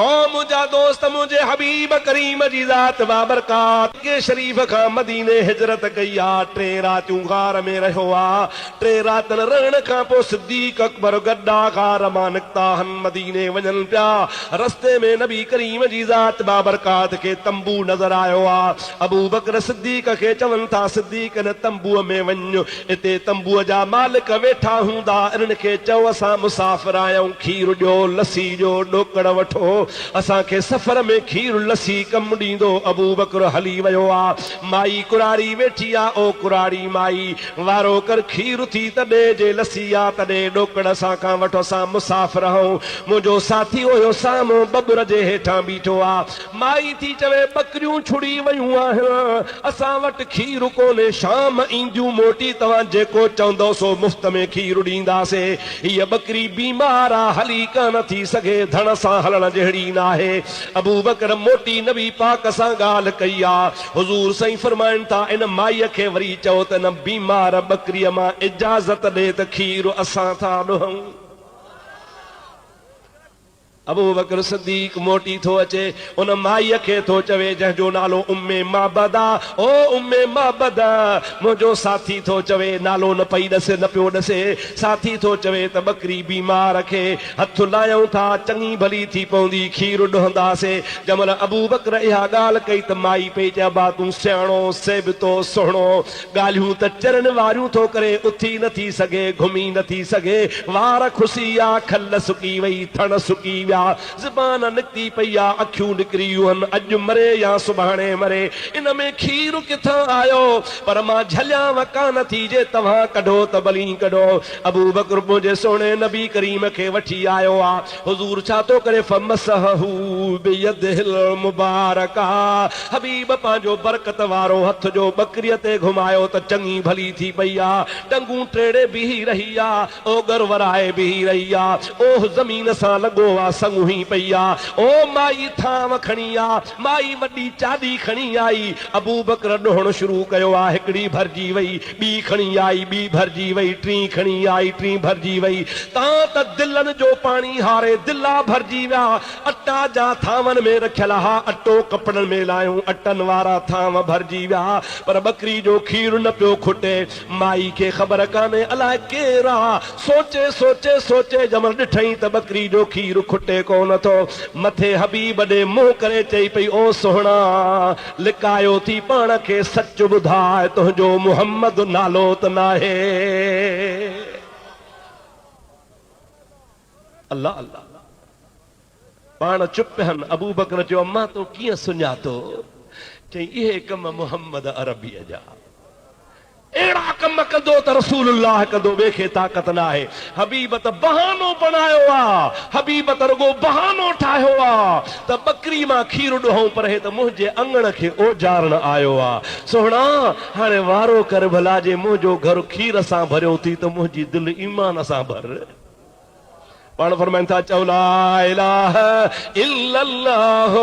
او منهنجا دوست منهنجي حبيب ڪريم جي ذات بابرڪات مڪي شريف کان مديني هجرت ڪئي آ، ٽي راتيون غار ۾ رهيو آ، ٽي راتن رهڻ کان پوء صديق اڪبر گڏا غار مان نڪتا هن مديني وڃن پيا، رستي ۾ نبي ڪريم جي ذات بابرڪات کي تنبو نظر آيو آ، ابوبڪر صديق کي چون ٿا صديق ان تنبوء ۾ وڃ، اتي تنبوء جا مالڪ ويٺا هوندا، انهن کي چئو اسان مسافر آهيون، کير ڏيو، لسي ڏيو، ڏوڪڙ وٺو، اسان کي سفر ۾ کير لسي ڪم ڏيندو. ابوبڪر هلي ويو آ، مائي ڪراڙي ويٺي آ، او ڪراڙي مائي، وارو ڪر کير ٿي ته ڏي، جي لسي آ ته ڏي، ڏوڪڙ اسان کان وٺ، اسان مسافر آهيون. منهنجو ساٿي اهيو سامهون ٻٻر جي هيٺان بيٺو آ. مائي ٿي چوي، ٻڪريون ڇڙي ويون آهن، اسان وٽ کير ڪونهي، شام اينديون موٽي توهان جيڪو چوندؤ سو مفت ۾ کير ڏينداسي. هيء ٻڪري بيمار آ، هلي ڪانه ٿي سگهي، ڌڻ سان هلڻ جهڙي ناهي. ابوبڪر موٽي نبي پاڪ سان ڳالهه ڪئي آ. حضور سائين فرمائن ٿا، ان مائيء کي وري چئو ته ان بيمار ٻڪريء مان اجازت ڏي ته کير اسان ٿا ڏهون. ابوبڪر صديق موٽي ٿو اچي، ان مائيء کي ٿو چوي جنهن جو نالو ام معبد آ، او ام معبد! منهنجو ساٿي ٿو چوي، نالو نه پئي ڏسي نه پيو ڏسي، ساٿي ٿو چوي ته ٻڪري بيمار کي هٿ لايون ٿا، چڱي ڀلي ٿي پوندي، کير ڏهنداسي. جنهن مهل ابوبڪر اها ڳالهه ڪئي ته مائي پئي چئي ابا تون سياڻو، سيبتو، سهڻو، ڳالهيون ته چرين واريون ٿو ڪري، اٿي نه ٿي سگهي، گهمي نه ٿي سگهي، وار کسي ويا، کل سڪي وئي، ٿڻ سڪي ويا، زبان نڪتي پئي آ، اکيون نڪري ويون هن، اڄ مري يا سڀاڻي مري، ان ۾ کير ڪٿان آيو؟ پر مان جهليانء ڪانه ٿي، جي توهان ڪڍو ته ڀلي ڪڍو. ابوبڪر منهنجي سهڻي نبي ڪريم کي وٺي آيو آ. حضور ڇا ٿو ڪري فمسحه بيده المبارڪه حبيب پنهنجو برڪت وارو هٿ جو ٻڪريء تي گهمايو ته چڱي ڀلي ٿي پئي آ، ٽنگون ٽيڙي بيهي رهي آ، اوڳر ورائي بيهي رهي آ، اوهه زمين سان لڳو آ، سڱوهي پئي آ، او مائي ٿانو کڻي آ، مائي وڏي چاڏي کڻي آئي، ابوبڪر ڏهڻ شروع ڪيو آ، هڪڙي ڀرجي وئي، ٻي کڻي آئي، ٻي ڀرجي وئي، ٽين کڻي آئي، ٽين ڀرجي وئي، تان ته دلن جو پاڻي هاري دلا ڀرجي ويا. اٽا جا ٿانون ۾ رکيل ها، اٽو ڪپڙن ۾ لايون، اٽن وارا ٿانو ڀرجي ويا، پر ٻڪري جو کير نه پيو کٽي. مائي کي خبر ڪانهي الائي ڪير آ. سوچي سوچي سوچي جمل ڏٺئين ته ٻڪري جو کير کٽي ڪونه ٿو. مٿي حبيب ڏي منهن ڪري چئي پئي، او سهڻا! لڪايو ٿي پاڻ کي سچ ٻڌاء تنهنجو محمد نالو ته ناهي. الله الله. پاڻ چپ هن. ابوبڪر چيو امان تو ڪيئن سڃاتو؟ چيائين اهي ڪم محمد عربيء جا. اهڙا ڪم ڪندو ته رسول الله ڪندو ٻئي کي طاقت ناهي. حبيب ته بهانو بڻايو آ، حبيب ته رڳو بهانو ٺاهيو آ ته ٻڪري مان کير ڏهون پر هي ته منهنجي اڱڻ کي اوجارڻ آيو آ. سهڻا هاڻي وارو ڪر ڀلا جي منهنجو گهر کير سان ڀريو ٿي ته منهنجي دل ايمان سان ڀر. پاڻ فرمائن ٿا، چئو لا اله الا الله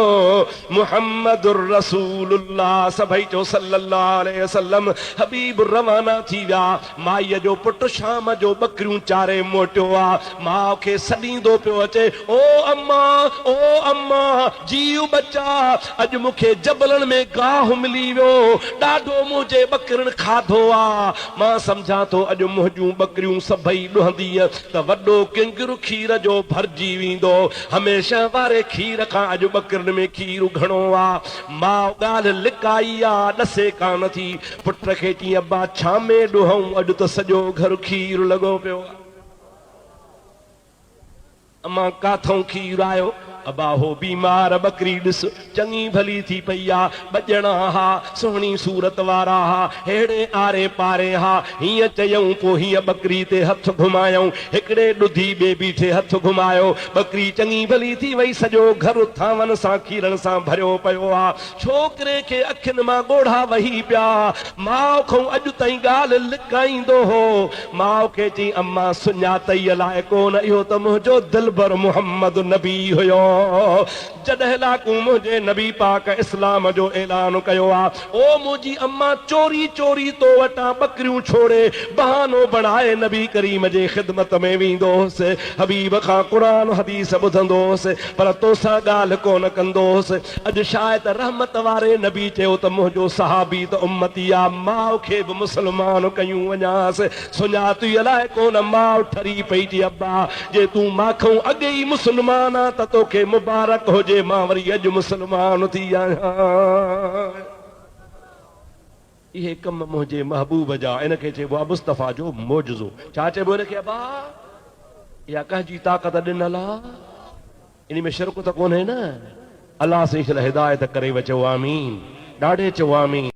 محمد رسول الله سڀئي چئو صلي الله عليه وسلم حبيب روانا ٿي ويا مائيء جو پٽ شام جو ٻڪريون چاري موٽيو آ ماء کي سڏيندو پيو اچي او اما او اما جيء ٻچا اڄ مون کي جبلن ۾ گاهه ملي ويو ڏاڍو منهنجي ٻڪرين کاڌو آ مان سمجهان ٿو اڄ منهنجون ٻڪريون سڀئي ڏهندينء ته وڏو ڪنگر کير جو ڀرجي ويندو. هميشه واري کير کان اڄ ٻڪرين ۾ کير گهڻو آ. ماء ڳالهه لڪائي آ، ڏسي ڪانه ٿي. پٽ کي چيائين، ابا ڇا ۾ ڏهئون، اڄ ته سڄو گهر کير لڳو پيو آ. امان ڪاٿئون کير آيو؟ ابا هو بيمار ٻڪري ڏس، چڱي ڀلي ٿي پئي آ، ٻه ڄڻا ها، سهڻي صورت وارا ها، ههڙي آري پاري ها، هيئن چيائون پوء هيئن ٻڪري تي هٿ گهمايائون، هڪڙي ڏڌي ٻئي بيٺي هٿ گهمايو، ٻڪري چڱي ڀلي ٿي وئي، سڄو گهر ٿانون سان کيرن سان ڀريو پيو آ، ڇوڪري کي اکين مان ڳوڙها وهي پيا. ماء کان اڄ تائين ڳالهه لڪائيندو هو. ماء کي چيائين، امان سڃاتئي الائي ڪونه، اهو ته منهنجو دلبر محمد نبي هيو. جڏهن لاڪون منهنجي نبي پاڪ اسلام جو اعلان ڪيو آ، او منهنجي امان چوري چوري تو وٽان ٻڪريون ڇوڙي بهانو بڻائي نبي ڪريم جي خدمت ۾ ويندو هوس، حبيب کان قرآن حديث ٻڌندو هوس، پر توسان ڳالهه ڪونه ڪندو هوس. اڄ شايد رحمت واري نبي چيو ته منهنجو صحابي ته امتي آ، ماء کي به مسلمان ڪيون وڃانس. سڃاتئي الائي ڪونه ماء ٺري پئي چي ابا جي تون ماکئون اڳي ئي مسلمان آن ته توکي مبارڪ هجي مان وري اڄ مسلمان ٿي آهيان. اهي ڪم منهنجي محبوب جا ان کي چئبو آ مصطفيٰ جو معجزو. ڇا چئبو ان کي ابا؟ اها ڪنهن جي طاقت ڏنل آ؟ انهي ۾ شرڪ ته ڪونهي نه؟ الله سائين شل هدايت ڪريو چئو آمين. ڏاڍي چئو آمين.